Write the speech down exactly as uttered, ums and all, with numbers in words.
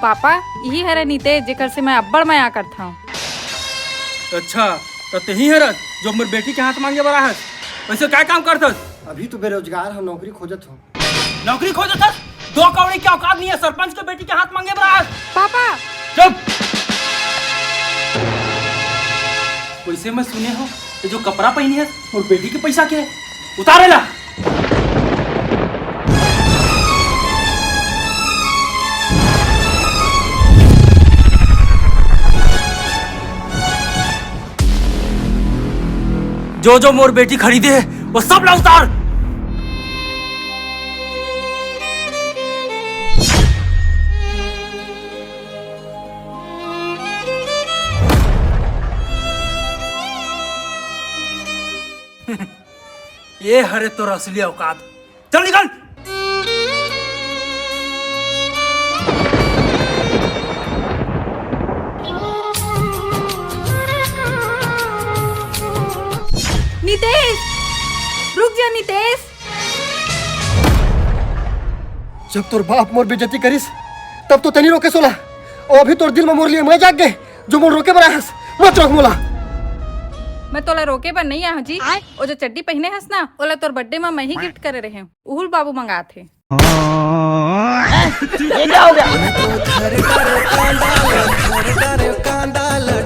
Papa, इही हरे नितेश, जेकर से मैं अब्बड़ मया करथंव। अच्छा, त तेही हरस, जो मोर बेटी के हाथ मांगे बर आहस? वैसे काय काम करथस? अभी तो बेरोजगार हंव, नौकरी खोजत हंव। नौकरी खोजत हस? दो कौड़ी के औकात नहीं है, सरपंच के बेटी के हाथ मांगे बर आहस? पापा! चुप! वैसे मैं सुने हंव, ये जो कपड़ा पहिने हस, मोर बेटी के पैसा के? उतार एला। जो जो मोर बेटी खरीदे हे, वो सब ला उतार। ये हरे तोर असली औकात। चल निकल। नितेश, रुक जा नितेश। जब तोर बाप मोर बेइज्जती करिस, तब तो तैं नइ रोकेस ओला। अउ अभी तोर दिल म मोर लिए मया जाग गे, जो मोला रोके बर आहस। मत रोक मोला। मैं तोला रोके बर नइ आहंव जी। ओ जो चड्डी पहिने हस ना, ओला तोर birthday म मैं ही gift करे रहेंव। उहू ल बाबू मंगात हे। ये क्या हो गया?